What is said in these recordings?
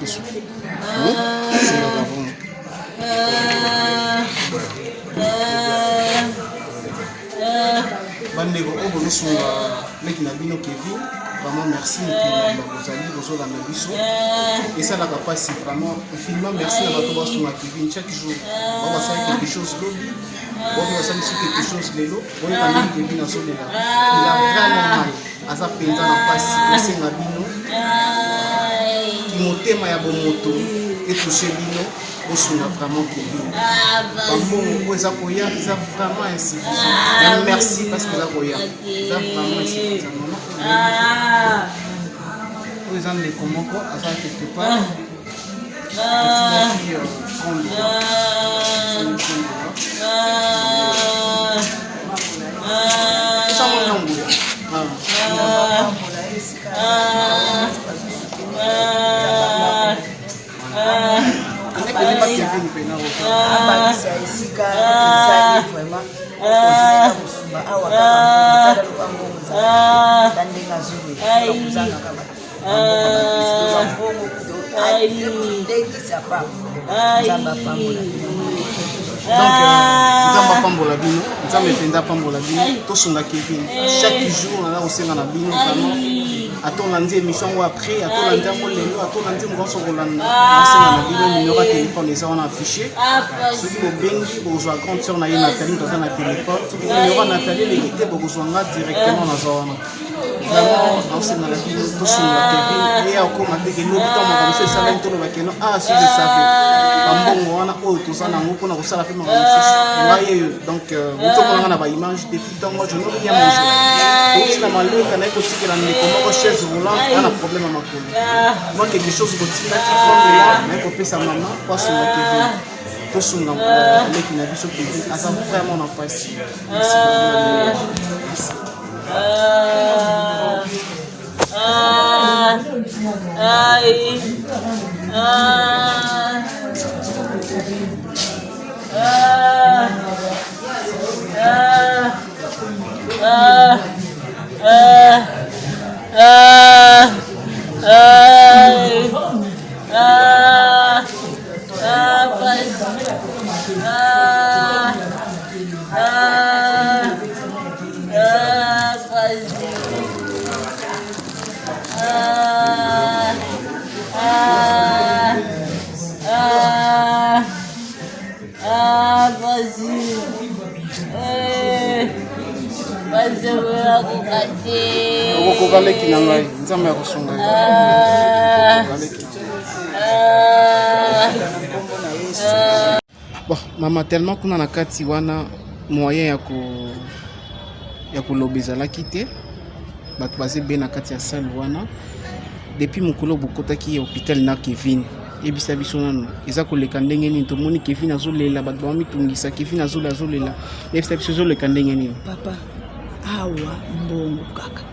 miso. Esengaka bongo. Bandeko oyo bozosunga leki na bino Kevin, vraiment merci mokili mobimba bozali bozolanda biso, esalaka mpasi vraiment infiniment. Merci na bato basunga Kevin chaque jour, bao basala quelque chose lobi, bao basala biso quelque chose lelo. Boyoka ndenge Kevin azolela, il a vraiment mal, aza mpenza na mpasi. Kosenga bino kimotema ya bomoto etouche bino, bosunga vraiment Kevin. Bambongo oyo eza koya eza vraiment insuffisant, mais merci parce que eza koya eza vraiment insuffisant. Mama oyo eza ndeko moko aza quelque part, atikaki 30 dollars, esa mwana nguya. Kevin mpena. Abakisa esika ezali vraiment okontinue kosunga awa kaka loka mbongo ezala ndenge azolela kozangaka bambongo ndengisa pa Nzambe apambola bino. Donc Nzambe apambola bino, Nzambe mpenza apambola bino. Tosunga Kevin chaque jour. Naza kosenga na bino vraiment, ata olandi émission yango après, ata olandi yango lelo, ata olandi mokonso kolanda, nasenga na bino, numéro ya telefone eza wana affiché. Soki bobengi, bokozwa grande sœur na ye Nathalie, moto aza na telefone. Soki numéro ya Nathalie eleki te, bokozwa nga directement, naza wana. Vraiment naosenga na bino, tosunga Kevin. Ye akóma te ke lobi ntango makambo mosusu esalami, toloba keno ah, si je savais. Bambongo wana oyo toza nango mpona kosala mpe makambo mosusu, ngai oyo. Donc botomonanga na baimage depuis ntango je n'ai rien mangé, outi na maleka, naye kotikela ndeko moko chaise roulante, aa na problème ya makolo. Moi quelque chose kotindaki 30 dollars, naye kopesa mama po asunga Kevin. Tosunga leki na biso Kevin, aza vraiment na mpasi. Merci beaucoup. Merci. Ah, ah, ai, ah, ah, ah, ah, ah, ah, ai, ah, ah, ah, ah, ah, pasi. Ah, ah, ah, ah, pasi. Eh, pasi okoka te. Okokoka, leki na ngai, Nzambe ya kosunga yo. Ah, Okokoka, leki. ah, ah. Bon, mama, tellement kuna na kati wana moyen ya koloba ezalaki te, bato baza ebele na kati ya salle wana. Depuis mokolo bokotaki ya hôpital na Kevin, yebisa biso nano eza koleka ndenge nini. Tomoni Kevin azolela, bato bamitungisa, Kevin azolela, azolela. Yebisa biso ezoleka ndenge nini. Papa, awa mbongo kaka.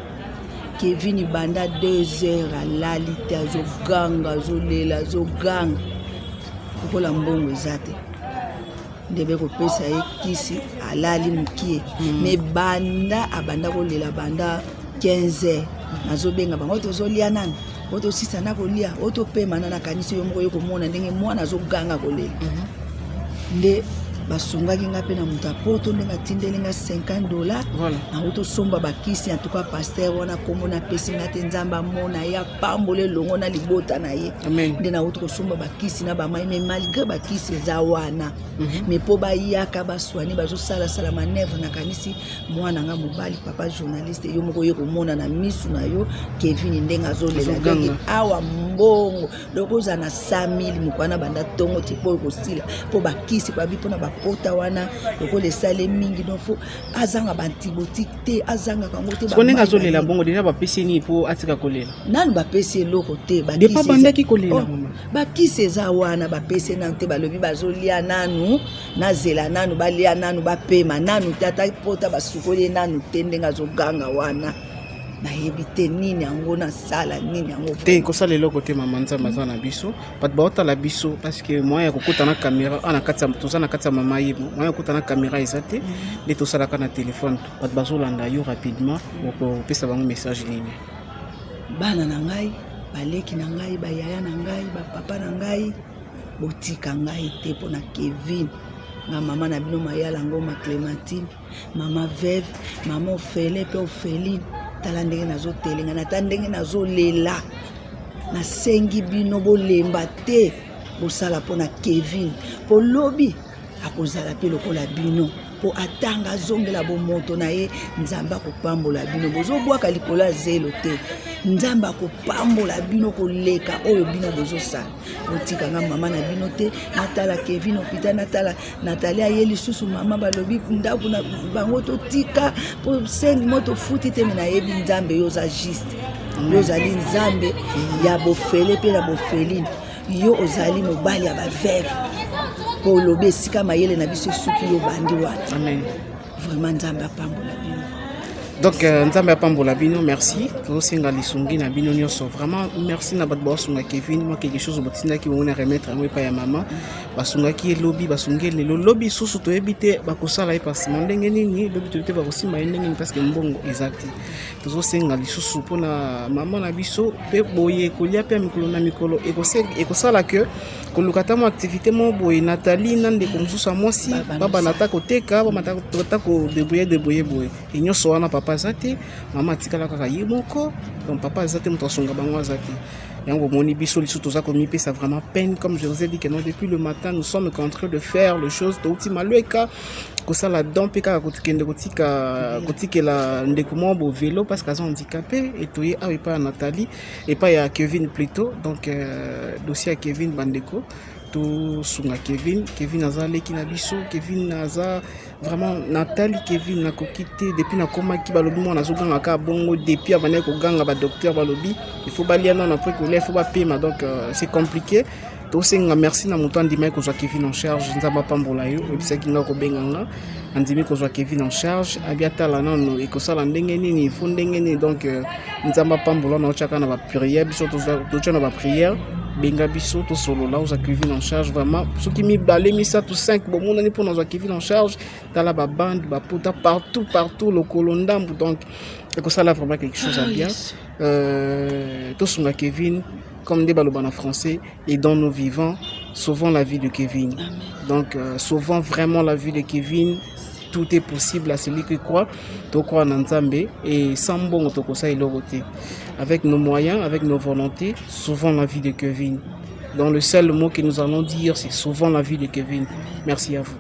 Kevin banda 2 heures alali te, azoganga, azolela, azoganga. Lokola mbongo eza te, nde bekopesa ye kisi, alali mokie. Me banda abanda kolela banda 15 heures, nazobenga bango, tozolia nanu, oyo tosisa na kolia, oyo topema na nakanisi yo moko yo komona ndenge mwana azoganga kolela. Nde basungaki nga mpe na moto apoto, ndenge atindeli nga 50 $. Nango tosomba bakisi. En tout cas, pasteur wana, nkombo napesi nga te, Nzambe amona ye, apambola elongo na libota na ye. Amen. Nde nauti kosomba bakisi na bamai, mais malgré bakisi eza wana, mais mpo bayaka baswani, bazosalasala manœuvre. Nakanisi mwana nga mobali, papa journaliste, yo moko oye komona na misu na yo Kevin ndenge azolela. Azoganga. Donc awa mbongo donc ozala na 100 000 moko wana banda ntongo ti mpo ekosila, mpo bakisi babi mpona bapota wana lokola esale mingi, donc faut azanga baantibiotique te, azangaka yango te. Siko ndenge bamai azolela banini. Bongo deja bapesi nini mpo atika kolela? Nanu bapesi eloko te. Depuis Bakisi abandaki kolela, Oh, mama. bakisi eza wana, bapesi nanu te. Balobi bazolia nanu, nazela nanu balia nanu, bapema nanu te, ata pota basukoli ye nanu te. Ndenge azoganga wana, nayebi te nini yango nasala nini yango. Te, kosala eloko te, mama. Nzambe aza na biso. Bato baotala biso, parce que moyen ya kokota na caméra a na kati ya, toza na kati ya mama yemo, moyen ya kokota na caméra eza te, nde tosalaka na telefone. Bato bazolanda yo rapidement, okopesa bango message nini? Bana na ngai. Baleki na ngai, bayaya na ngai, bapapa na ngai, botika ngai te mpo na Kevin. Nga mama na bino Mayala Ngoma Clementine, mama veuve, mama ofele mpe orpheline. Tala ndenge nazotelengana, ata ndenge nazolela. Nasengi bino bolemba te, bosala mpo na Kevin, mpo lobi akozala mpe lokola bino, mpo atanga azongela bomoto na ye. Nzambe akopambola bino, bozobwaka likolo ya zelo te. Nzambe akopambola bino koleka oyo bino bozosala. Botika nga mama na bino te, natala Kevin hôpital, natala Nathalie aye lisusu, mama balobi ndako na bango totika mpo 5 mois tofuti te. Me nayebi Nzambe, yo oza juste, yo ozali Nzambe ya bofele mpe na bofeline, yo ozali mobali ya baveve, mpo olobi esika mayele na biso esuki, yo obandi wana. Amen. Vraiment Nzambe apambola bino. Donc Nzambe apambola bino, merci. Tozosenga lisungi na bino nyonso. Vraiment merci na bato baosunga Kevin. Mwa quelque chose botindaki bango na remettre yango epai ya mama. Basungaki ye lobi, basungi ye lelo. Lobi susu toyebi te bakosala ye pasement ndenge nini, lobi toyebi te bakosimba ye ndenge nini, parce que mbongo eza te. Tozosenga lisusu mpona mama na biso mpe boye kolia mpe ya mikolo na mikolo ekosala ke koluka ata mwa activité moko boye. Nathalie na ndeko mosusu ya mwasi babanda ata koteka, babanda ata kodebrouiller debrouiller boye. E nyonso wana papa aza te, mama atikala kaka ye moko. Donc papa aza te, moto asunga bango aza te. Yango omoni biso lisusu toza komipesa vraiment peine. Comme je vous ai dit que non, depuis le matin nous sommes en train de faire les choses. Touti Malweka kosala don mpe kaka kokende kotika kotikela ndeko moko bo vélo parce que aza handicapé. E toye awa epai ya Nathalie, epai ya Kevin plutôt. Donc dossier ya Kevin, bandeko, tosunga Kevin. Kevin aza leki na biso. Kevin aza vraiment, natali Kevin nakoki te. Depuis nakomaki, balobi mwana azoganga kaka bongo. Depuis abandaki koganga, badocteur balobi il faut balia nano, après kolia il faut bapema. Donc c'est compliqué. Tosenga merci na moto andimaki kozwa Kevin en charge. Nzambe apambola yo. Oyebisaki nga kobenga nga, andimi kozwa Kevin en charge, abi atala nano ekosala ndenge nini, il faut ndenge nini. Donc Nzambe apambola na otiaka na baprière, biso totya na baprière. Benga biso tosolola, ozwa Kevin en charge. Vraiment soki mibale, misato, 5 bomonani mpona ozwa Kevin en charge. Tala babande bapota partout partout, lokolo ndambu. Donc ekosala vraiment quelque chose à bien. Tosunga Kevin, comme nde baloba na français, aidons nos vivants, sauvons la vie de Kevin. Amen. Donc sauvons vraiment la vie de Kevin. Tout est possible à celui qui croit. Tocroire na Nzambe et sans mbongo tokosala eloko te. Avec nos moyens, avec nos volontés, sauvons la vie de Kevin. Donc le seul mot que nous allons dire, c'est sauvons la vie de Kevin. Merci à vous.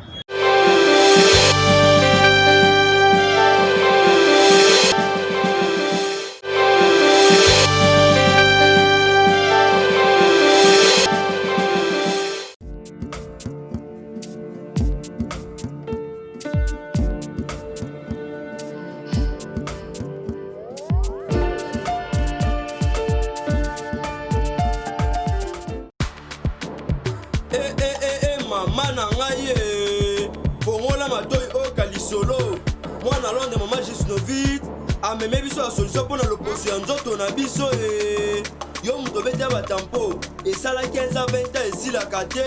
Eh, eh, eh, eh, mama na ngai ye fongola matoi oyoka lisolo. Mwana Londres, mama Gisnovit ameme biso ya solution mpo na loposo ya nzoto na biso. E yo moto obeti ya batampo esala 15 ans, 20 ans esilaka te.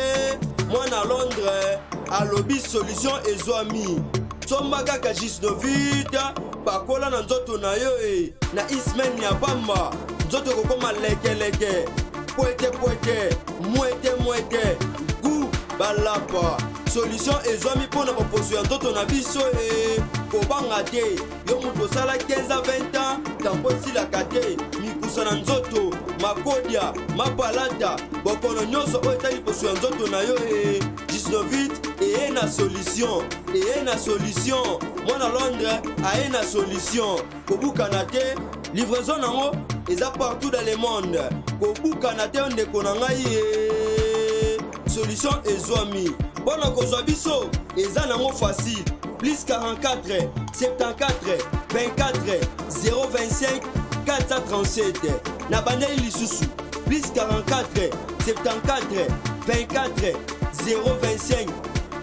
Mwana Londres alobi solution ezwami. Somba kaka Gisnovit, pakola na nzoto na yo. E na ismaine ya pamba, nzoto ekokoma lekeleke, pwete pwete, mwete mwete, gu balapa. Solution ezwami mpo na baposo ya nzoto na biso. E kobanga te, yo moto osala 15 ans, 20 ans tampo esilaka te, mikusa na nzoto, makodia, mapalata, bokono nyonso oyo etali poso ya nzoto na yo, e Gisnovit eye na solution, eye na solution. Mwana Londres aye na solution. Kobukana te, livraison nango eza partout dans le monde. Kobukana te, ndeko na ngai ye, solution ezwami. Mpo na kozwa biso eza nango facile: plus 44 74 24 025 437. Na bandeli lisusu: plus 44 74 24 025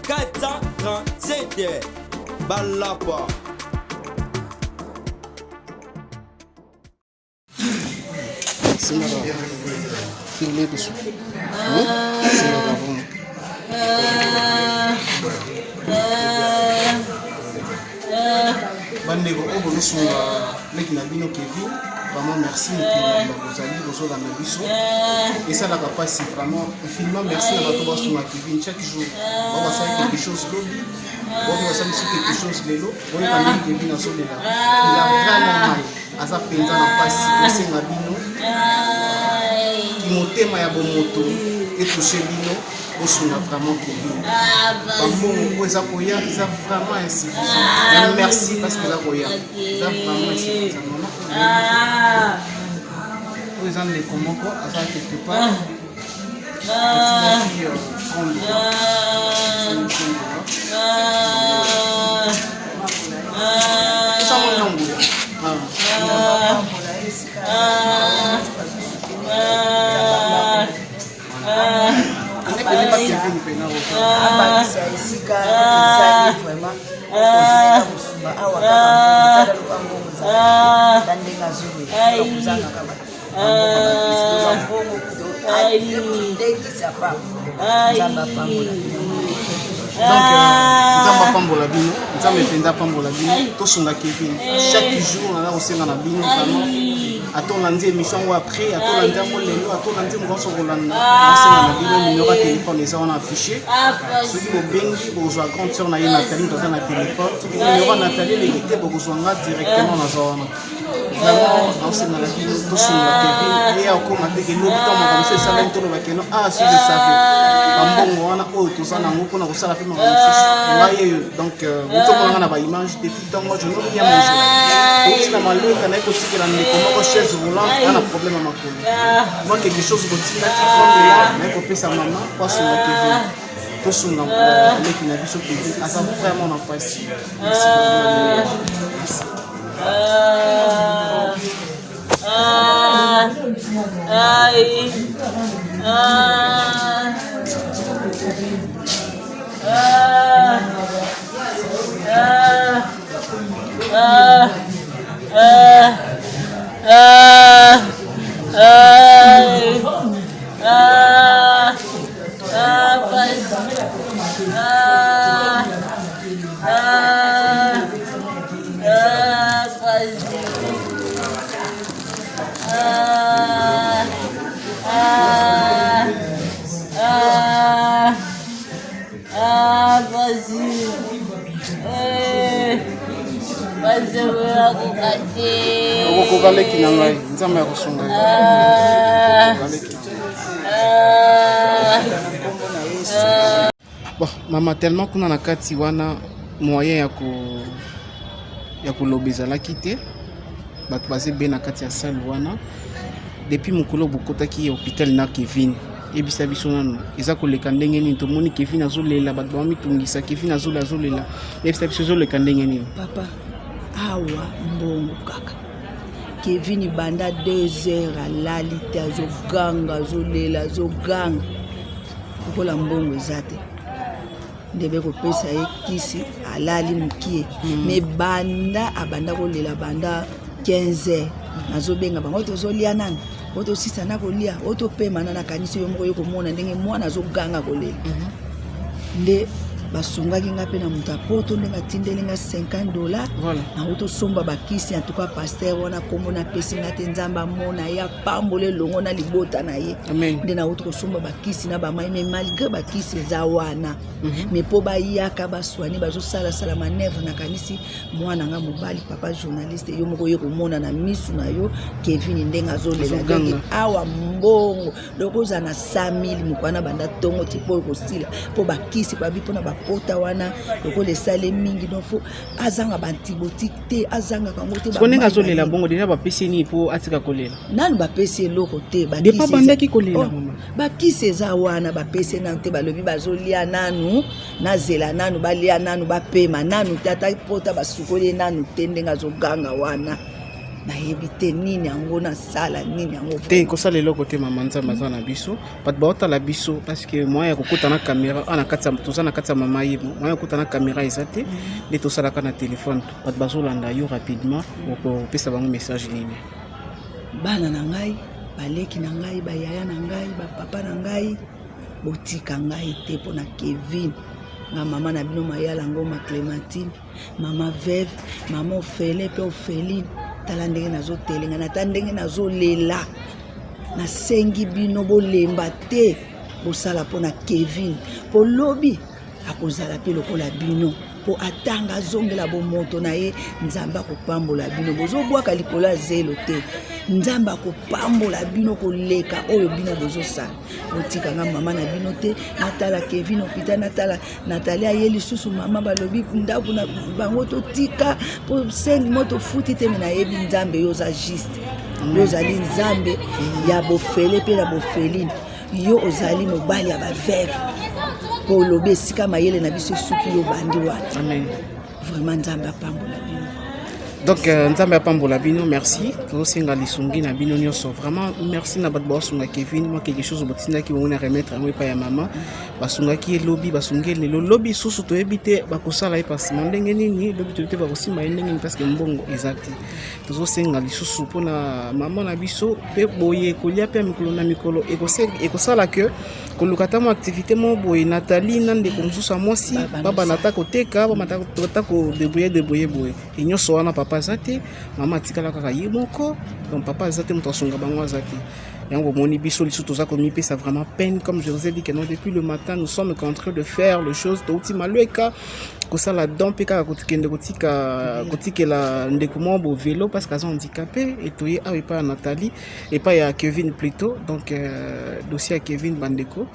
437. Balapa. Simbaka filme biso, simbaka bongo. Bandeko oyo bozosunga leki na bino Kevin. Vraiment merci mokili mobimba bozali bozolanda biso, esalaka mpasi vraiment infiniment. Merci na bato basunga Kevin chaque jour, bao basali quelque chose lobi, bao mpe basali biso quelque chose lelo. Boyoka ndenge Kevin azolela, il a vraiment mal, aza mpenza na mpasi. Kosenga bino kimotema ya bomoto etouche bino, bosunga vraiment Kevin. Bambongo oyo eza koya eza vraiment insuffisant, mais merci parce que eza koya eza vraiment insuffisant. Mama, oyo eza ndeko moko aza quelque part, atikaki 30 dollars, esango nyango. Pambola esika Ane Kevin mpena. Abakisa esika ezali vraiment okontineka kosunga awa kaka tala loka mbongo ezala ndenge azolela kozangaka bambongo ndengisa pa Nzambe apambola bino. Donc Nzambe apambola bino, Nzambe mpenza apambola bino. Tosunga Kevin chaque jour, naza kosenga na bino vraiment. Ata olandi émission yango après, ata olandi yango lelo, ata olandi mokonso kolanda, nasenga na bino, numéro ya telefone eza wana affiché. Soki bobengi, bokozwa grande sœur na ye Nathalie, moto aza na telefone. Soki numéro ya Nathalie eleki te, bokozwa nga directement, naza wana. Vraiment naosenga na bino, tosunga Kevin. Eya okóma te ke lobi ntango makambo mosusu esalami, toloba keno ah, si je savais. Bambongo wana oyo toza nango mpona kosala mpe makambo mosusu, ngai oyo. Donc botomonanga na baimage depuis ntango je n'ai rien mangé. Outi na malweka, naye kotikela ndeko moko chaise roulante aza na problème ya makolo, mwa quelque chose botindaki 30 dollar, naye kopesa mama po asunga Kevin. Tosunga leki na biso Kevin, aza vraiment na mpasi. Merci beaucoup. Merci. Ah, ah, ai, ah, ah, ah, ah, ah, ah, ai, ah, ah, ah, ah, ah, pasi. Ah, ah, ah, ah, pasi. Eh, pasi okoka te. Okokoka, leki na ngai, Nzambe ya kosunga yo. Ah. Okokoka, leki na ngai. Ah, Nkombo na Yesu. Bon, mama, tellement kuna na kati wana moyen ya koloba ezalaki te, bato baza ebele na kati ya salle wana. Depuis mokolo bokotaki hôpital na Kevin, yebisa biso nano eza koleka ndenge nini? Tomoni Kevin azolela, bato bamitungisa, Kevin azolela, azolela. Yebisa biso ezoleka ndenge nini? Papa, awa mbongo kaka. Kevin banda 2 heures alali te, azoganga, azolela, azoganga lokola mbongo eza te. Nde bekopesa ye kisi, alali mokie. Me banda abanda kolela banda 15 heures, nazobenga bango, tozolia nani oyo, tosisa na kolia oyo, topema na nakanisi yo moko yo komona ndenge mwana azoganga kolela. Nde basungaki nga mpe na moto apoto, ndenge atindeli nga 50 $. Nango tosomba bakisi. En tout cas, pasteur wana, nkombo napesi nga te, Nzambe amona ye, apambola elongo na libota na ye. Amen. Nde nauti kosomba bakisi na bamai, mais malgré bakisi eza wana, mais mpo bayaka baswani, bazosalasala manœuvre. Nakanisi mwana nga mobali, papa journaliste, yo moko oye komona na misu na yo Kevin ndenge azolela. Azoganga. Donc awa mbongo loko ozala na 100 000 moko wana banda ntongo ti mpo ekosila, mpo bakisi babi mpona bapota wana lokola esale mingi, donc faut azanga baantibiotique te, azangaka yango te. Siko ndenge bamai azolela banini. Bongo deja bapesi nini mpo atika kolela? Nanu bapesi eloko te. Depuis Bakisi abandaki kolela, Oh, mama. bakisi eza wana, bapesi nanu te. Balobi bazolia nanu, nazela nanu balia nanu, bapema nanu te, ata pota basukoli ye nanu te. Ndenge azoganga wana, nayebi te nini yango nasala, nini yango. Te, kosala eloko te, mama. Nzambe aza na biso. Bato baotala biso, parce que moyen ya kokota na caméra awa na kati ya, toza na kati ya mama yebo, moyen ya kokota na caméra eza te, nde tosalaka na telefone. Bato bazolanda yo rapidement, okopesa bango message nini? Bana na ngai, baleki na ngai, bayaya na ngai, bapapa na ngai, botika ngai te mpo na Kevin. Nga mama na bino, Mayala Ngoma Clémentine, mama veuve, mama ofele mpe orpheline. Tala ndenge nazotelengana, ata ndenge nazolela. Nasengi bino bolemba te, bosala mpo na Kevin, mpo lobi akozala mpe lokola bino, mpo atanga azongela bomoto na ye. Nzambe akopambola bino, bozobwaka likolo ya zelo te. Nzambe akopambola bino koleka oyo bino bozosala. Botika nga mama na bino te, natala Kevin hôpital, natala Nathalie aye lisusu mama, balobi ndako na bango totika mpo 5 mois tofuti te. Me nayebi Nzambe, yo oza juste, yo ozali Nzambe ya bofele mpe na bofeline, yo ozali mobali ya baveve, mpo olobi esika mayele na biso esuki, yo bandi wana. Amen. Vraiment Nzambe apambola bino. Donc Nzambe apambola bino, merci. Tozosenga lisungi na bino nyonso. Vraiment merci na bato baosunga Kevin. Mwa quelque chose botindaki bango na remettre yango epai ya mama. Basungaki ye lobi, basungi ye lelo. Lobi susu toyebi te bakosala ye pasima ndenge nini, lobi toyebi te bakosimba ye ndenge nini, parce que mbongo eza te. Tozosenga lisusu mpona mama na biso mpe boye kolia mpe ya mikolo na mikolo ekosala ke koluka ata mwa activité moko boye. Nathalie na ndeko mosusu ya mwasi babanda ata koteka, babanda ata kodebrouiller debrouiller boye. E nyonso wana papa aza te, mama atikala kaka ye moko. Donc papa aza te, moto asunga bango aza te. Yango bomoni biso lisusu toza komipesa vraiment peine. Comme je vous ai dit que non, depuis le matin nous sommes en train de faire les choses. Touti Malweka kosala don mpe kaka kokende kotika kotikela ndeko moko bo vélo parce qu'aza handicapé, e toye awa epai ya Nathalie, epai ya Kevin plutôt. Donc dossier ya Kevin, bandeko,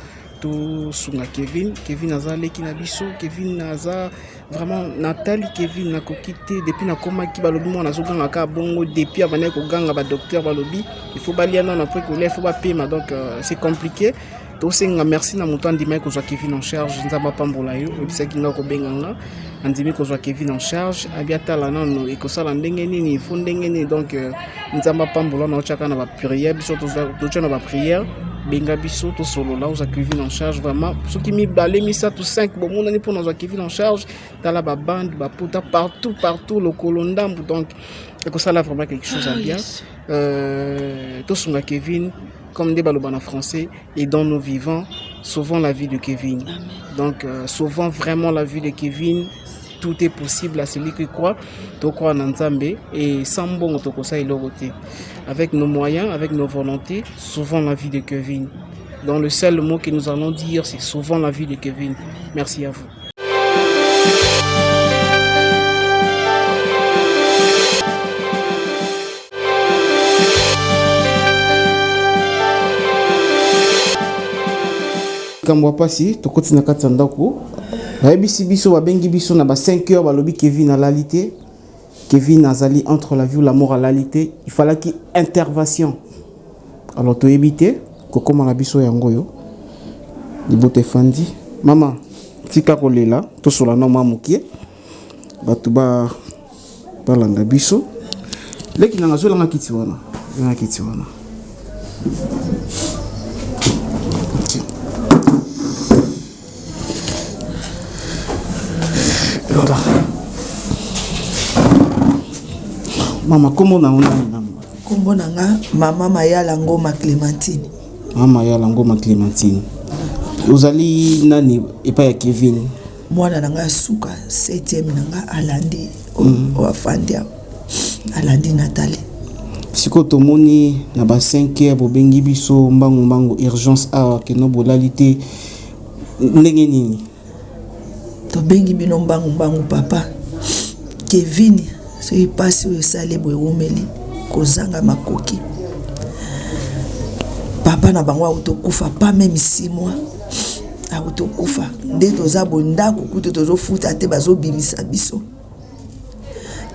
tosunga Kevin. Kevin aza leki na biso, Kevin aza vraiment Nathalie. Kevin nakoki te, depuis nakomaki balobi mwana azoganga kaka bongo. Depuis abandaki koganga, badocteur balobi il faut balia nano, après kolia il faut bapema. Donc c'est compliqué. Tosenga merci na moto andimaki kozwa Kevin en charge. Nzambe apambola yo. Oyebisaki nga kobenga nga, andimi kozwa Kevin en charge, abi atala nano ekosala ndenge nini, ifo ndenge nini. Donc Nzambe apambola na otiaka na baprière, biso totya na baprière. Benga biso tosolola, ozwa Kevin en charge. Vraiment soki mibale, misato, 5 bomonani mpo nazwa Kevin en charge. Tala babande baputa partout partout, lokolo ndambu. Donc ekosala vraiment quelque chose à bien. Tosunga Kevin, comme nde baloba na français, aidons nos vivants, sauvons la vie de Kevin. Amen. Donc sauvons vraiment la vie de Kevin. Tout est possible à celui qui croit. Tocroire na Nzambe et sans mbongo tokosala eloko te. Avec nos moyens, avec nos volontés, sauvons la vie de Kevin. Donc le seul mot que nous allons dire, c'est sauvons la vie de Kevin. Merci à vous. Likambo ya mpasi, tokoti na kati ya ndako, bayebisi biso, babengi biso na ba 5 heures, balobi Kevin alali te, Kevin azali entre la vie ou la mort, alali te, il fallaki intervention. Alors toyebi te kokóma na biso yango oyo libota efandi. Mama, tika kolela, tosola na mwa mokie, bato ba balanda biso. Leki nanga, azwelanga kiti wana, zwelanga kiti wana. Ok. Voilà. Mama, kombo na yo nani nanu? Nkombo na nga mama Mayala Ngoma Clémentine. Mama Yala Ngoma Clémentine, ozali nani epai ya Kevin? Mwana na nga ya suka, septième na nga, alandi oyo afandi awa, alandi Nathalie. Sikoyo tomoni na ba 5 heures bobengi biso mbangu mbangu, urgence awa, keno bolali te ndenge nini? Tobengi bino mbangu mbangu, papa Kevin soki mpasi oyo esali boye ewumeli, kozanga makoki. Papa na bango autokufa pas même 6 mois, autokufa. Nde toza boye, ndako kutu tozofuta te, bazobimisa biso.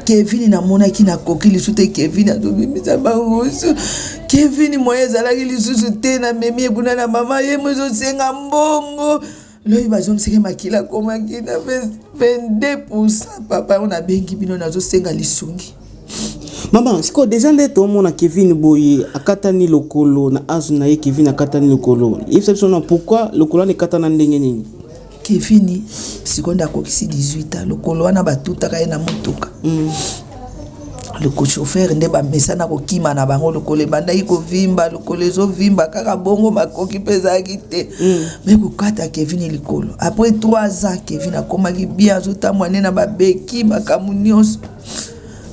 Kevin namonaki nakoki lisusu te. Kevin azobimisa bangoso. Kevin moye ezalaki lisusu te, namemi ye kuna na mama ye mo ezosenga mbongo. Loyi bazongisaki makila, akomaki na 22. Papa oyo nabengi bino, nazosenga lisungi. Mama, sikoyo deja nde tomona Kevin boye akatani lokolo na azu na ye. Kevin akatani lokolo, yebisa biso na pourquoi lokolo wana ekatana ndenge nini? Kevin sikoyo nde akokisi 18 ans. Lokolo wana batutaka ye na motuka. Loko chauffeur nde bamesana kokima na bango, lokolo ebandaki kovimba, lokolo ezovimba kaka bongo, makoki mpe ezalaki te. Me kokata Kevin likolo, après 3 ans Kevin akomaki bien, azotambola nde na babeki, makambo nyonso.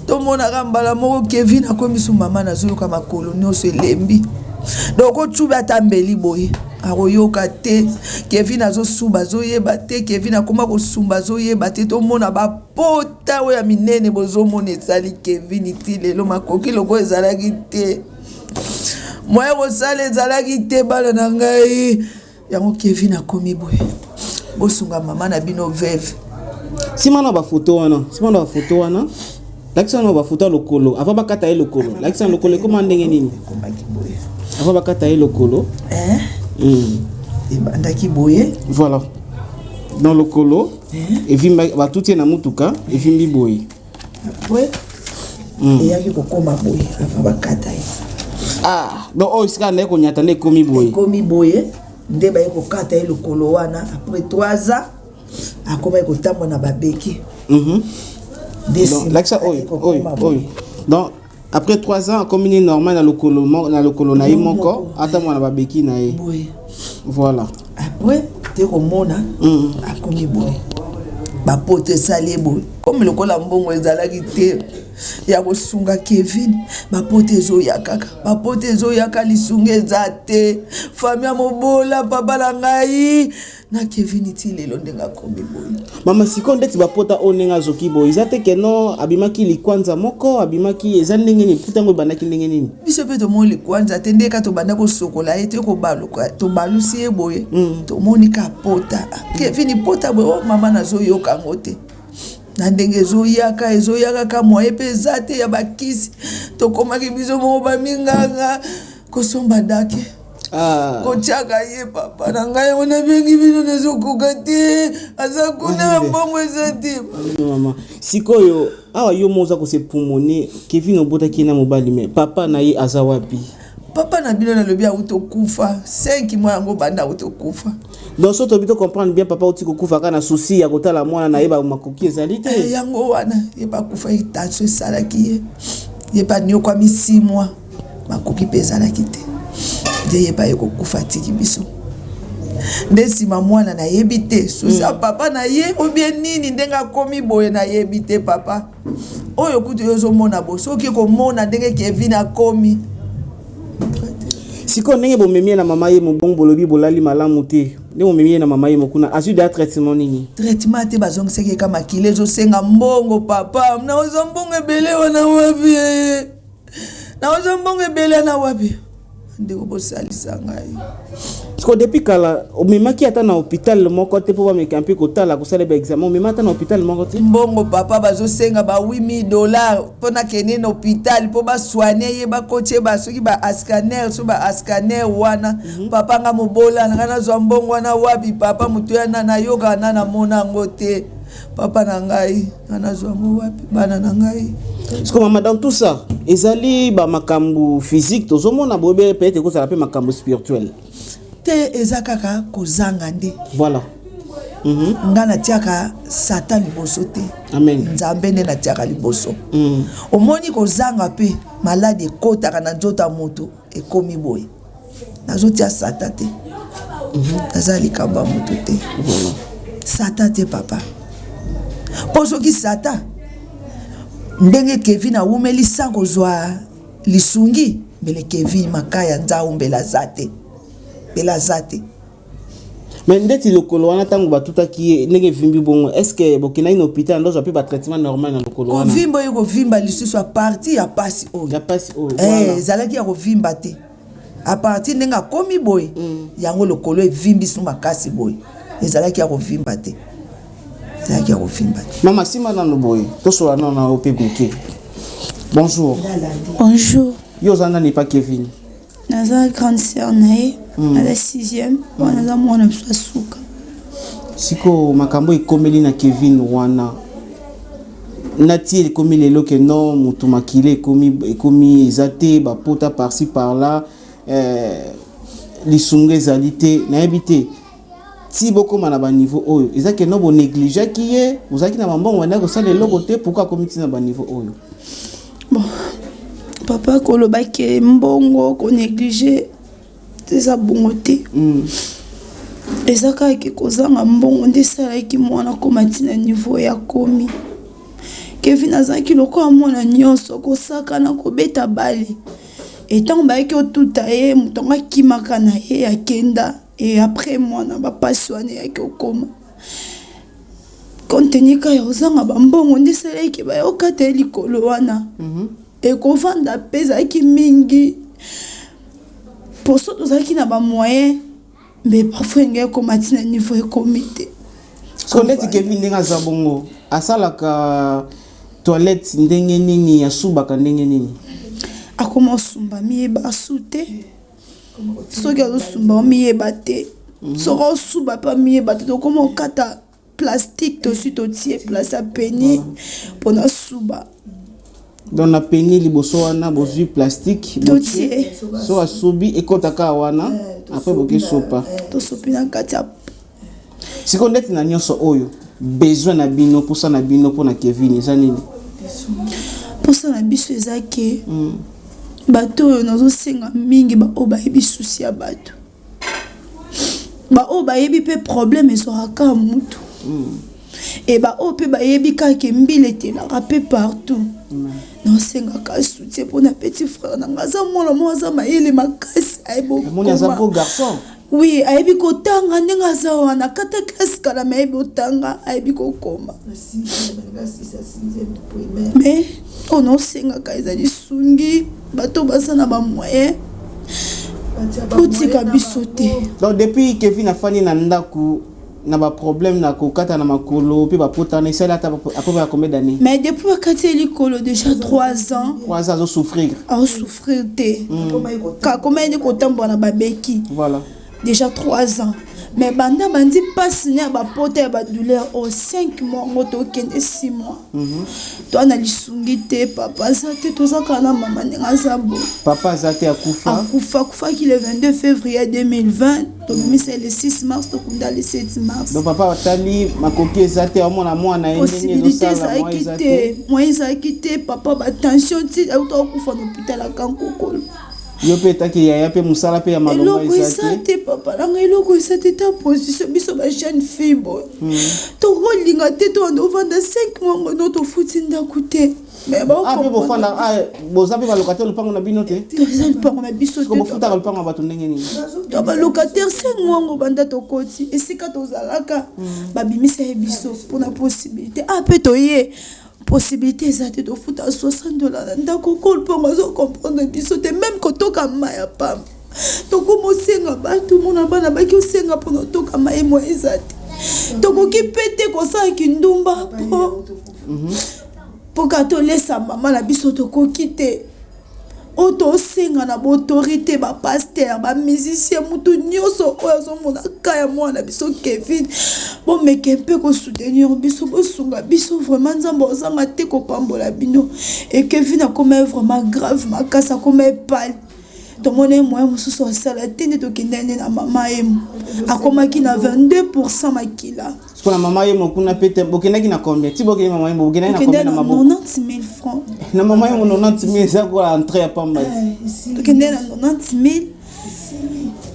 Tomonaka mbala moko Kevin akomi su mama, nazoyoka makolo nyonso elembi. Donc ocubi ata mbeli boye akoyoka te. Kevin azosuba azoyeba te. Kevin akoma kosumba azoyeba te. Tomona bapota oyo ya minene bozomona esali Kevin ti lelo, makoki lokola ezalaki te, moyen kosala ezalaki te. Bana na ngai, yango Kevin akomi boye. Bosunga mama na bino veuve. Nsima na bafoto wana, nsima na bafoto wana, lakisa na bafoto ya lokolo avant bakata ye lokolo. Lakisa na lokolo ekoma ndenge nini ekomaki boye avant bakata ye lokolo. Eh? Ebandaki boye. Voilà, dans lokolo evimba, batuti ye na mutuka, evimbi boye. Après eyaki kokóma boye avant bakata ye. Ah, donc oyo esika naye konyata nde ekomi boye. Ekomi boye nde baye kokata ye lokolo wana. Après 3 ans akomaki kotambola na babeki. Nde Donc, nsima lakisa oyo ayaki oyo kokóma boye. Oyo donc après 3 ans akomi ni normal na lokolo na lokolo na ye moko. Moko. Ata mwana babeki na ye. Boye. Voilà. Après te komona akomi boye, bapoto esali ye boye. Komi lokola mbongo ezalaki te ya kosunga Kevin, bapoto ezoya kaka, bapoto ezoyaka, lisunga eza te. Famille ya mobola, papa na ngai na Kevin ti lelo ndenge akomi boye. Mama, sikoyo ndeti bapota oyo ndenge azoki boye, eza te keno abimaki likwanza moko abimaki? Eza ndenge nini? Puta yango ebandaki ndenge nini? Biso mpe tomoni likwanza te. Ndeka tobanda kosokola ye te, kobaluka, tobalusi ye boye, tomoni ka pota. Kevin pota boye, o mama, nazoyoka yango te na ndenge ezoyaka, ezoyaka ka moye mpe eza te ya bakisi. Tokomaki biso moko baminganga kosomba dake. Ah. Kotiaka ye, papa na ngai, yango nabengi bino, nazokoka te, aza kuna, mbongo eza te. Mama, sikoyo awa yo mo oza kosepumone Kevin, obotaki ye na mobali, mais papa na ye aza wapi? Papa na bino, nalobi auti okufa 5 mois yango banda auti okufa. Donc so tobi tocomprendre bien, papa auti kokufa kaka na souci ya kotala mwana na ye, bamakoki ezali te. Yango wana ye bakufa, ye tension esalaki ye, ye baniokwami 6 mois, makoki mpe ezalaki te, nde ye baye kokufa, atiki biso. Nde nsima mwana nayebi te susi ya papa na ye obie nini, ndenge akomi boye nayebi te. Papa oyo kutu yo ozomona bo, soki komona ndenge Kevin akomi. Sikoyo ndenge bomemi ye na mama ye mobongo, bolobi bolali malamu te. Ndenge bomemi ye na mama ye mokuna, azwi da traitement nini? Traitement te, bazongisaki eka makili ezosenga mbongo. Papa, naozwa mbongo ebele wana wapi? Naozwa mbongo ebele wana wapi? Ndeko, bosalisa ngai. Sikoyo depuis kala omemaki ata na hôpital moko te mpo bameka mpe kotala, kosala baexamen? Omema ata na hôpital moko te? Mbongo, papa, bazosenga ba 8000 $ mpo nakende na hôpital mpo basoigne ye, bakotie ba soki ba scanner, so ba scanner wana. Papa, nga mobola na ngai, nazwa mbongo wana wapi? Papa, moto ya na nayokaka na namona yango te. Papa na ngai, nga nazwa yango wapi, bana na ngai? Sikoyo mama, dans tout ça ezali bamakambo physique tozomona boye, peut-être ekozala mpe makambo spirituel? Te, eza kaka kozanga nde. Voilà. Nga natiaka Satan liboso te. Amen. Nzambe nde natiaka liboso. Omoni, kozanga mpe maladi ekotaka na nzoto ya moto, ekomi boye. Nazotia Satan te, naza likambo ya moto te. Satan te, papa, mpo soki Satan, ndenge Kevin awumeli sans kozwa lisungi, mbele Kevin Makaya Nzau mbele aza te, mbele aza te. Mais ndeti lokolo wana, ntango batutaki ye, ndenge evimbi bongo, est ce que bokendaki na hôpital ndozwa mpe batraitement normal na lokolo wana? Kovimba oyo, kovimba lisusu à partir ya pasi oyo. Ya pasi oyo. Eh, ezalaki ya kovimba te. À partir ndenge akomi boye, yango lokolo evimbi su makasi boye. Ezalaki ya kovimba te, ezalaki ya kovimba te. Mama, nsima nano boye, tosola nano na yo mpe moke. Bonjour. Bonjour. Yo oza nani pa Kevin? Naza grande sœur na ye, naza sixième wana, naza mwana biso ya suka. Sikoyo makambo ekomeli na Kevin wana, nati ekomi lelo ke non, motu makila ekomi, ekomi eza te, bapota par-ci par-là, lisunga ezali te. Nayebi te ti bokóma na baniveau oyo, eza ke no bonégligeaki ye, ozalaki na bambongo, bandaki kosala eloko te. Pourquoi akomi ntina baniveau oyo? Bon, papa, koloba ke mbongo, konéglige, eza bongo te. Eza kaka ke kozanga mbongo nde esalaki mwana koma ntina niveau ya komi. Kevin azalaki lokola mwana nyonso, kosakana, kobeta bale. E ntango bayaki otuta ye, moto yango akimaka na ye, akenda. E après mwana bapasi wana eyaki okoma. Compte tenu kaka ya kozanga bambongo nde esalaki baya kokata ye likolo wana. Ekovanda mpe ezalaki mingi. Poso tozalaki na ba moyen mais parfois elingi ekoma ti na niveau ekomi te. Siko ndeti Kevin ndenge aza bongo asalaka toilette ndenge nini asubaka ndenge nini? Akoma osumba miyeba asu te soki azosumba omiyeba te soki osuba mpe amiyeba te tokoma okata plastique tosi totie place ya peni mpona suba. Donc na peni liboso wana bozwi plastique totie so asubi ekota kaka wana après boke sopa tosopi na kati ya sikoyo ndeti na nyonso oyo besoin na bino mposa na bino mpona Kevin eza nini? Mposa na biso eza ke bato oyo nazosenga mingi baoyo bayebi susi ya bato, baoyo bayebi mpe problème ezwaka kaka mutu, e baoyo mpe bayebi kaka ke mbila etelaka mpe partout, nasengaka soutien mpona petit frère na nga. Aza mwana moko aza mayele makasi, ayebi Omoni aza beau garçon. Oui, ayebi kotanga ndenge aza wana, kata classe kala, me ayebi otanga, ayebi kokoma. Mais oyo naosengaka eza lisungi, bato baza na bamoyen, botika biso te. Donc depuis Kevin afandi na ndako na baproblème na kokata na makolo mpe bapotana, esali ata après ya combien d'années? Mais depuis bakati ye likolo, déjà 3 ans. 3 ans azosouffrir. Azosouffrir te, kakoma ye nde kotambola na babeki. Déjà 3 ans, mais banda bandi mpasi ne ya bapota ya badouleur oyo, 5 mois ngo tokende 6 mois, toa na lisungi te. Papa aza te, toza kaka na mama ndenge aza boye. Papa aza te, akufa? Akufa, akufaki le 22 février 2020. Tobimisa le 6 mars, tokunda le 7 mars. Donc papa atali makoki eza te, amona mwana ye ndenge possibilité ezosala mwa ezalaki eza te te. Moyen ezalaki te. Papa batension ti auta kokufa na hôpital akankokolo. Yo mpe etaki yaya mpe mosala mpe ya malonga eloko eza eza te. Te papa nanga, eloko eza te. Ta position biso bajeune fille boye, tokolinga te towanda ovanda 5 mois ngono tofuti ndako te, mais Ah, mpe bofanda, ah, boza mpe balocataire lupango na bino te? Toza lupango na biso Siko te. bofutaka lupango ya bato ndenge nini? To balocataire 5 mois ngo banda tokoti esika tozalaka, babimisa ye biso mpona possibilité. Ah, mpe toye possibilité eza te, tofuta 60 $ na ndako ko lupango azocomprendre biso te. Même kotoka mai ya pamba, tokoma osenga bato, mona bana baki osenga mpona otoka mai, mwa eza te. Tokoki mpe te kosala kindumba mpo kaka tolesa mama na biso, tokoki te. Oyo tosenga na baautorité, bapasteur, bamusicien, mutu nyonso oyo azomona ka ya mwana biso Kevin, bomeke mpe kosoutenir biso, bosunga biso vraiment. Nzambe ozanga te kopambola bino. E Kevin akoma ye vraiment grave makasi, akoma epale, tomona ye moyen mosusu asala te. Nde tokende nde na mama yemo, akomaki na 22 % makila. Siko na mama ye mokuna mpe te, bokendaki na combien ti bokende mama ye? Bokendaki na tokende combien na na maboko? 90 000 francs. Na mama ye mo 90 000 eza kola entrée ya pamba ti. Tokende na 90 000,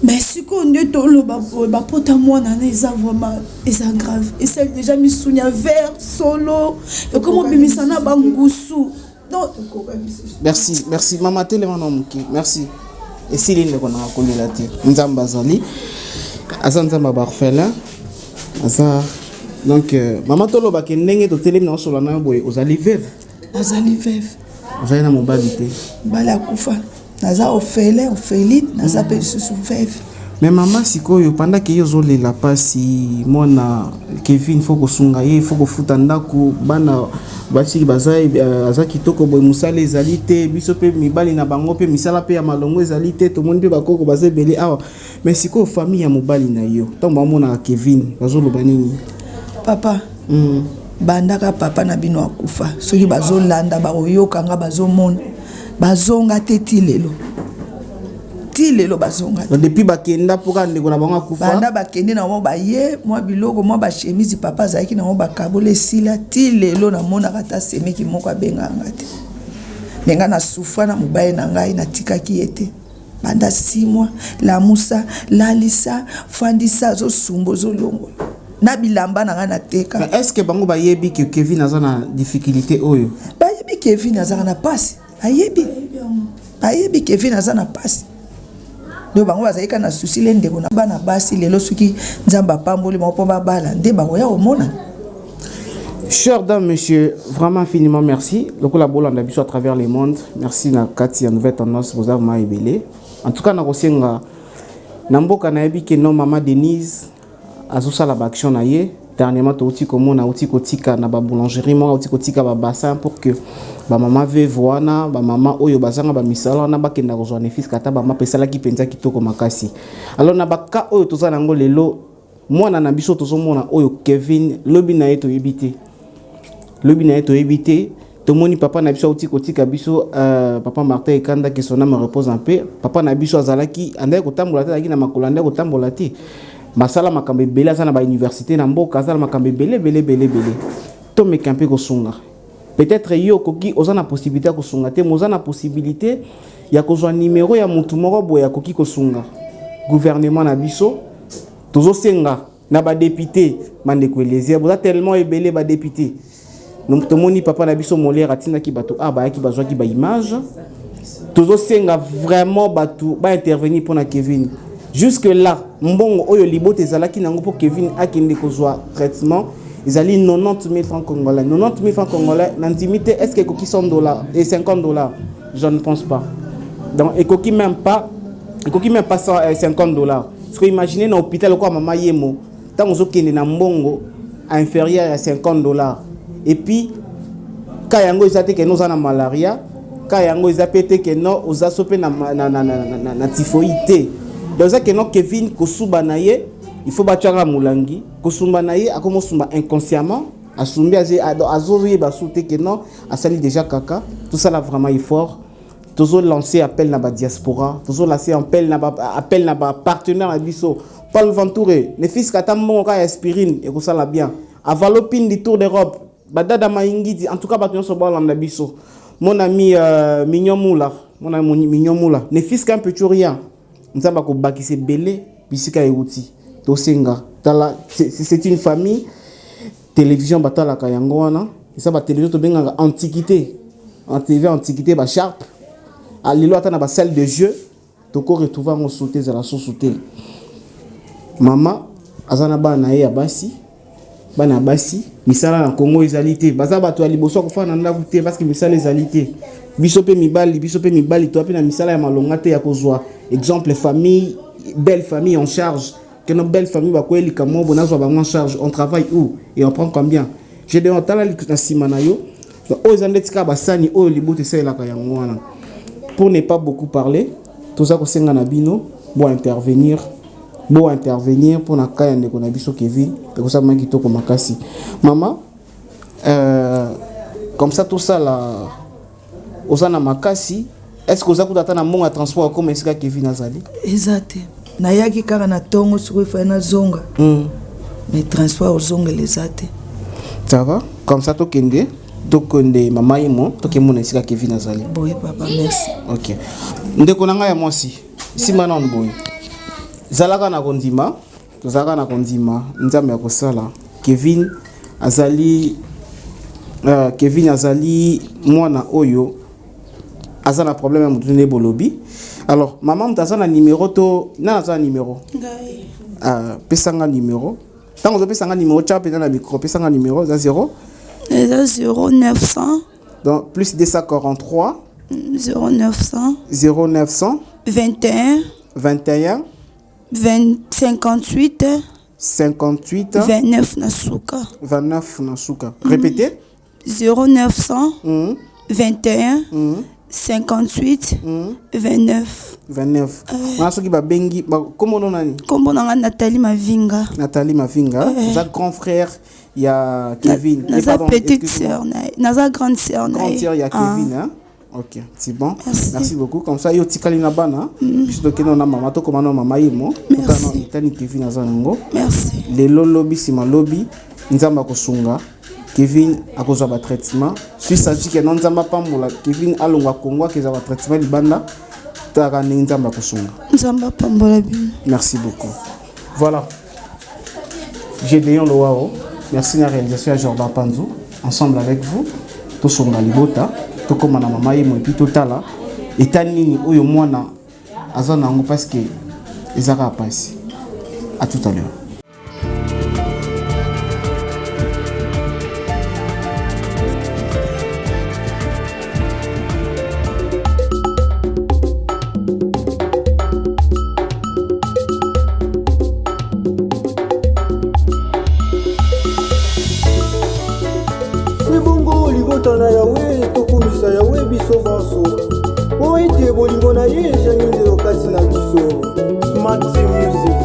mais sikoyo nde toloba boye, bapota mwana na eza vraiment, eza grave, esali déjà misuni ya vert solo, ekoma obimisa na bangusu. Donc Merci, merci mama, telema na moke. Merci, esili ndeko nanga, kolela te. Nzambe azali, aza Nzambe ya baorphelin aza. Donc mama, tolobake ndenge totelemi na osola na yo boye, ozali veuve? Nazali veuve. Ozali na mobali te? Mobali akufa. Naza orphelin, orpheline, naza mpe lisusu veuve. Mais mama, sikoyo pendant ke yo ozolela mpasi, mwana Kevin faut kosunga ye, faut kofuta ndako, bana basiki baza, aza kitoko boye, mosala ezali te. Biso mpe mibali na bango mpe misala mpe ya malongo ezali te. Tomoni mpe bakoko baza ebele awa. Mais sikoyo famille ya mobali na yo, ntango bamonaka Kevin, bazoloba nini? Papa, bandaka papa na bino akufa, soki bazolanda, bakoyoka nga, bazomona, bazonga te ti lelo, ti lelo bazonga te. Donc depuis bakenda mpo kaka ndeko na bango akufa? Banda bakende na bango, baye mwa biloko, mwa bachemise papa azalaki nango, bakabola, esila. Ti lelo namonaka ata semeki moko abengaka nga te. Me ngai nasufra na mobali na ngai, natikaki ye te. Banda 6 mois, lamusa, lalisa, fandisa, azosumba, ozolongola. Na bilamba na ngai nateka. Mais est ce que bango bayebi que Kevin aza na difficulté oyo? Bayebi Kevin azaka na pasi. Bayebi. Bayebi Kevin aza na pasi. Donc bango bazali kaka na souci le ndeko na bana basi lelo soki Nzambe apamboli bango mpo babala nde bakoya komona. Chers dames, messieurs, vraiment infiniment merci. Lokola bolanda biso à travers le monde. Merci na kati ya nouvelle tendance boza vraiment ebele. En tout cas na kosenga na mboka nayebi ke non maman Denise azosala ba action na ye. Dernièrement touti komona auti kotika na ba boulangerie moko auti kotika ba bassin pour que ba mama veuve wana ba mama oyo bazanga ba misala wana bakenda kozwa ne fiske ata ba mapa esalaki mpenza kitoko makasi. Alors na ba cas oyo toza nango lelo mwana na biso tozomona oyo Kevin lobi na ye toyebi te. Lobi na ye toyebi te. Tomoni papa na biso auti kotika biso papa Martin Ekanda que son âme repose en paix. Papa na biso azalaki andaki kotambola te, azalaki na makolo andaki kotambola te. Basala makambo ebele, aza na ba université na mboka, aza na makambo ebele ebele ebele ebele. Tomeka mpe kosunga. Peut-être yo okoki oza na possibilité ya kosunga te, mais oza na possibilité ya kozwa numéro ya mutu moko boye akoki kosunga. Gouvernement na biso tozosenga na ba député bandeko Eliezer, boza tellement ebele ba député. Donc tomoni papa na biso Molière atindaki bato a bayaki bazwaki ba image. Tozosenga vraiment bato ba intervenir mpona Kevin. Jusque là mbongo oyo libota ezalaki nango mpo Kevin akende kozwa traitement ezali 90 000 francs congolais. 90 000 francs congolais na ndimi te, est-ce que ekoki 100 dollars et 50 dollars? Je ne pense pas. Donc ekoki même pas, ekoki même pas 50 dollars. Parce que imaginez na hôpital kwa mama Yemo, ntango ozokende na mbongo inférieur à 50 dollars. Et puis ka yango eza te ke no oza na malaria, ka yango eza pe te ke no oza so pe na typhoïde te. Donc eza ke no Kevin kosuba na ye, il faut batiaka molangi, kosumba na ye akomi osumba inconsciemment, asumbi azoyeba su te ke no asali déjà kaka. Tosala vraiment effort. Tozo lancer appel na ba diaspora, tozo lancer appel na ba, appel na ba partenaire na biso. Paul Ventouré, ne fils kata mbongo ka aspirine et kosala bien. Avalo Pindi Tour d'Europe, Badada Maingidi, en tout cas bato nyonso balanda biso. Mon ami Mignon Moula, mon ami Mignon Moula, ne fils qu'un petit rien. Nzamba ko bakise belé bisika euti. Tosenga, tala c'est une famille télévision batalaka yango wana. Eza ba télévision tobengaka antiquité. En TV antiquité ba sharp. Alilo ata na ba salle de jeu toko retrouver ngo sauter za la source te. Mama azana bana na ye ya basi, bana ya basi misala na Congo ezali te. Baza bato ya liboso ya kofanda na ndako te parce que misala ezali te. Biso pe mibali, biso pe mibali to pe na misala ya malonga te ya kozwa exemple famille, belle famille en charge. Que nos belles familles ba kweli kamo bona zwa bango en charge, on travaille où et on prend combien? Je demande tala na sima na yo. Donc oyo eza ndeti kaka basani oyo libote esalelaka yango wana. Pour ne pas beaucoup parler, toza kosenga na bino bo intervenir, bo intervenir pour na kaya ndeko na biso Kevin, ekosala kitoko makasi. Mama, comme ça tout ça là oza na makasi, est-ce que oza kuta ata na mbongo ya transport comme esika Kevin azali? Eza te. Nayaki kaka na tongo sikoyo efai nazonga. Mais transport ozongela eza te. Ça va? Comme ça tokende, tokende mama Yemo, tokemona esika Kevin azali. Boye papa, merci. OK. Ndeko na ngai ya mwasi, nsima nanu boye. Zalaka na kondima, tozalaka na kondima Nzambe ya kosala. Kevin azali Kevin azali mwana oyo aza na problème ya motu nde bolobi. Alors maman moto aza na numéro to nani aza na numéro? Ngai. Pesanga numéro. Tango ozo pesanga numéro, tcha pena na micro, pesanga numéro, eza 0. Eza zéro neuf cent. Donc plus 243. Zéro neuf cent. Zéro neuf cent. 21. 21. Vingt, 58. 58. 29 na suka. 29 na suka. Répétez. Zéro neuf cent. 21. 58. 29. 29. Wana soki babengi, ba, kombo no nani? Kombo na nga Nathalie Mavinga. Nathalie Mavinga. Oza grand frère ya Kevin. Naza Eh, pardon, petite excuse-moi. sœur na ye. Naza grande sœur na Grande ye. sœur ya Kevin, hein? Ok, c'est bon. Merci. Merci beaucoup. Comme ça, yo tikali na bana. Biso tokende na mama, tokoma na mama yemo. Merci. Tokana itani Kevin aza nango. Merci. Lelo lobi sima lobi, Nzambe akosunga. Kevin akozwa ba traitement. Si ça dit que non Nzambe apambola, Kevin alongwa Congo akezwa ba traitement libanda. Taka ndenge Nzambe akosunga. Nzambe apambola bino. Merci beaucoup. Voilà. Gédéon Loao, merci na réalisation ya Jordan Panzu, ensemble avec vous, tosonga libota, tokoma na mama yemo et puis totala eta nini oyo mwana aza na yango parce que eza kaka pasi. À tout à l'heure. Se bongo libota na Yawe, tokumisa Yawe biso banso, mpo ete bolingo na ye ezangi ndelo kati na biso. Smart Music.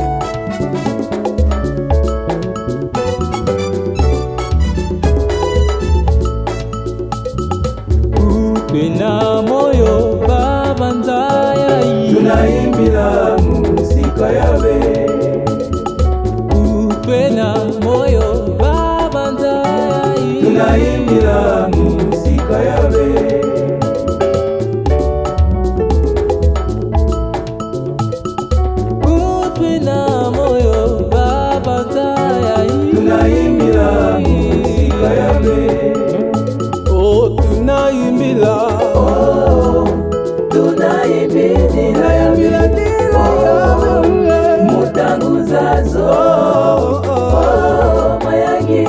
Pena moyo babanza ya Tunaimbila musika yabe. Pena moyo babanza ya Tunaimbila musika yabe. Pena moyo babanza ya Tunaimbila musika yabe. Oh, tunaimbila. Oh, tunaimbila yabe. Oh, mutanguzazo. Oh, mayangi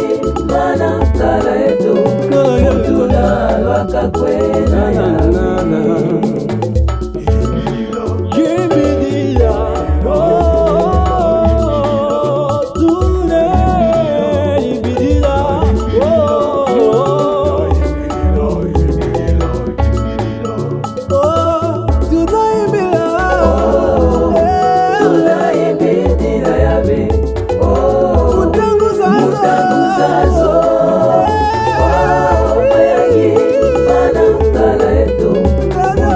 mana kala yetu. Mutuna lwakakwena yabe. Tunaimbila yabe. Oh, mutanguzazo. Oh, mayangi mana kala yetu. Mutuna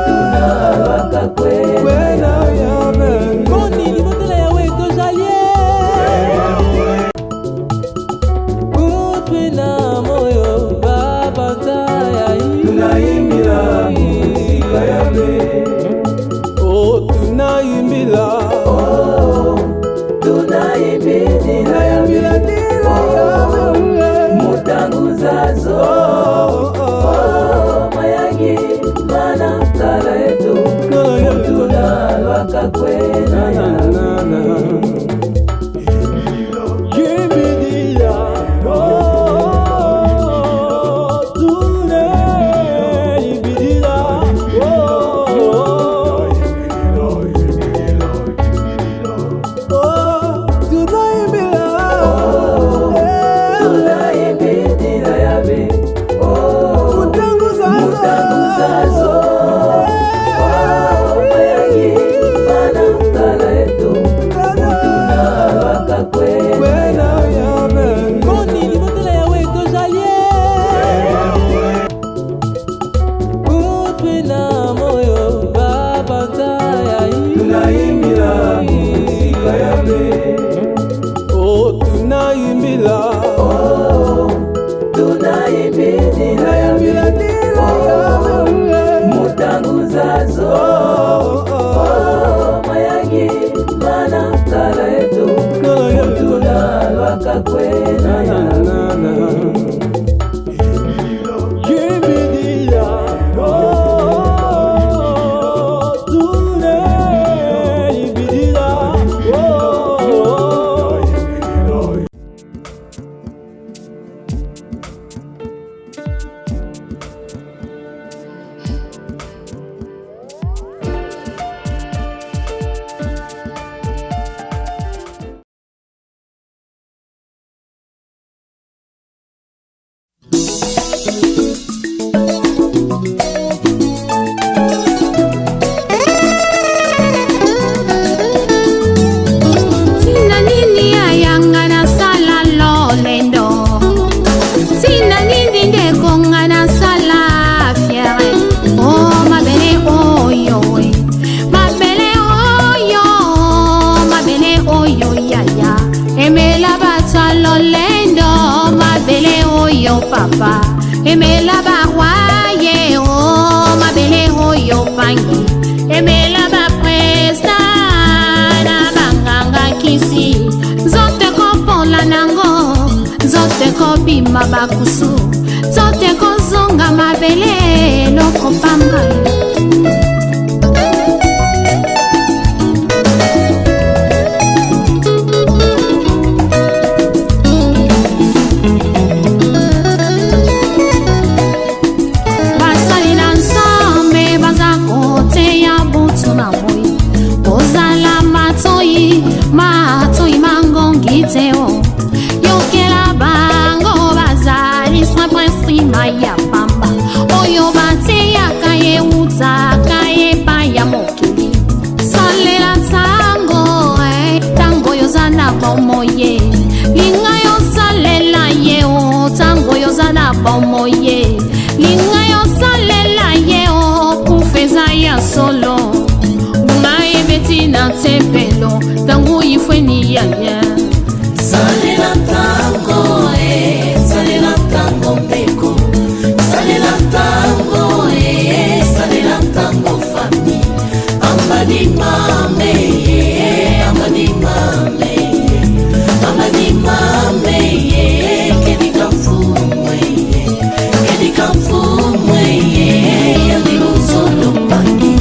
lwakakwena yabe. Boni libotela yawe tozalie Pena moyo babanza ya Tunaimbila musika yabe. Oh, tunaimbila. Oh, tunaimbila yabe. Oh, mutanguzazo. Oh, mayangi mana kala yetu. Mutuna lwakakwena yabe. Tunaimbila yabe. Oh, mutanguzazo. Oh, mayangi mana kala yetu. Mutuna lwakakwena yabe. Boni libotela yawe tozalie Pena moyo babanza ya Tunaimbila musika yabe. Oh, tunaimbila. Oh, tunaimbila yabe. Oh, mabakusu nzoto ekozonga mabele eloko pamba. Basali na Nzambe baza koteya butu na moi, kozala matoi matoi mangongi te o yokela bango bazali simple nsima ya pamba oyo bateyaka eutaka epai ya mokili. Salela ntango ntango oyo oza na bomoi, linga yosalela ye o ntango oyo oza na bomoi, linga yosalela ye o kufa eza ya solo. Ngunga ebeti na tempelo ntango ifweni yaya. Salela ntango e, salela ntango ndeko, salela ntango e, salela ntango fami, ambadi mame ye, ambadi mame ye, ambadi mame ye, kedika mfumwe ye, kedika mfumwe ye, yandi luzolo pangi.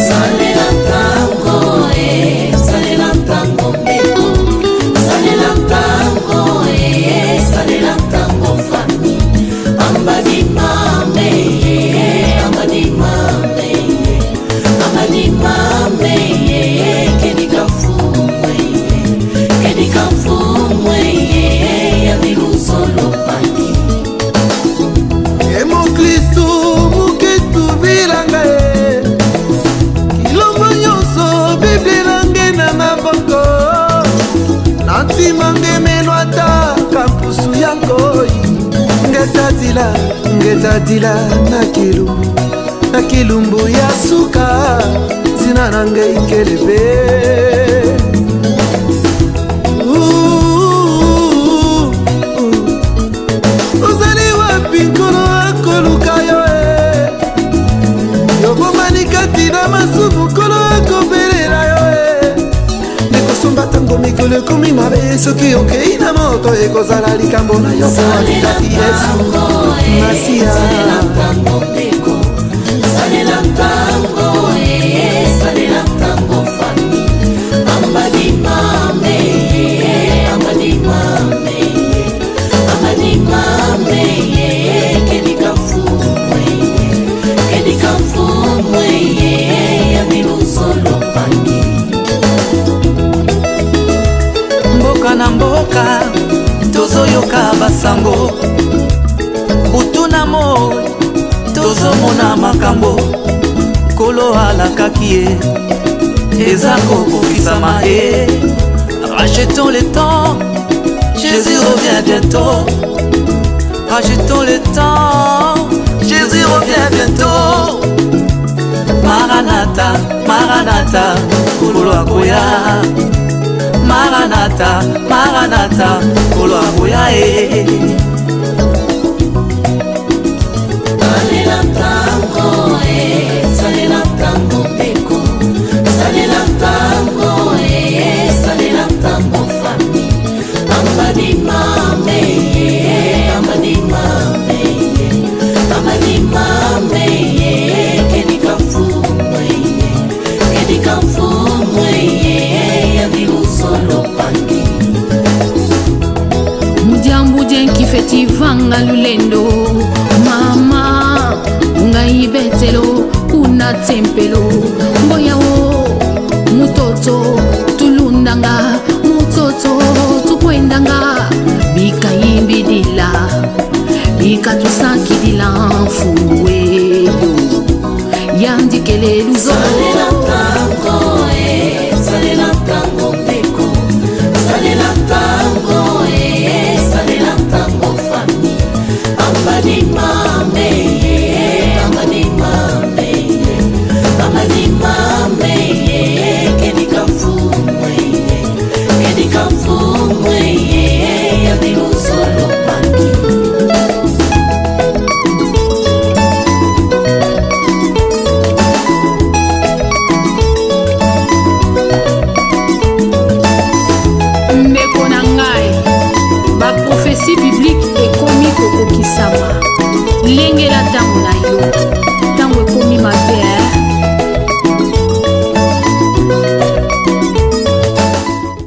Salela ntango e, salela ntango ndeko, salela ntango e, salela ntango fami, ambadi mame ye, ambadi mame ye, ambadi mame ye, kedika mfumwe ye, kedika mfumwe ye, yandi luzolo pangi. Emoklistu muketu bilanga ye kilombo nyonso bibilange na maboko na ntima ngemeno ata kampusu ya nkoi ngetadila ngetadila na kilumbu na kilumbu ya suka ntina na ngei kelebe. Ozali wapi nkolo akoluka yo e yobomani kati na masumu nkolo akobelela yo e ekosomba ntango mikolo ekomi mabe soki okei na moto ekozala likambo na yo po alingaki Yesu Masiya. Salela ntango ndeko, salela ntango e, salela ntango fami, ambadi mame ye, ambadi mame ye, ambadi mame ye, kedika mfumwe ye, kedika mfumwe ye, yandi luzolo pangi. Mboka na mboka tozoyoka basango butu na moi tozomona makambo nkolo alakaki ye eza kokokisama e. Rachetons le temps, Jésus revient bientôt. Rachetons le temps, Jésus revient bientôt. Maranatha, Maranatha, nkolo akoya. Maranatha, Maranatha, nkolo akoya e. Salela ntango e, salela ntango ndeko, salela ntango e, salela ntango fami, ambadi mame ye, ambadi mame ye, ambadi mame ye, kedika mfumwe ye, kedika mfumwe ye, yandi luzolo pangi. Mudiambu kifeti vanga lulendo mama ungai betelo kuna tempelo mboyao mutoto tulundanga mutoto tukwendanga bikayimbidila bikatusakidila mfuweyo yandikele luzo. Salela ntango e, salela ntango ndeko, salela ntango e, salela ntango fami, ambadi mame ye, ambadi mame ye, ambadi mame ye, kedika mfumwe ye, kedika mfumwe ye, yandi luzolo pangi. Prophetie biblique ekomi kokokisama. Lengela ntango na yo.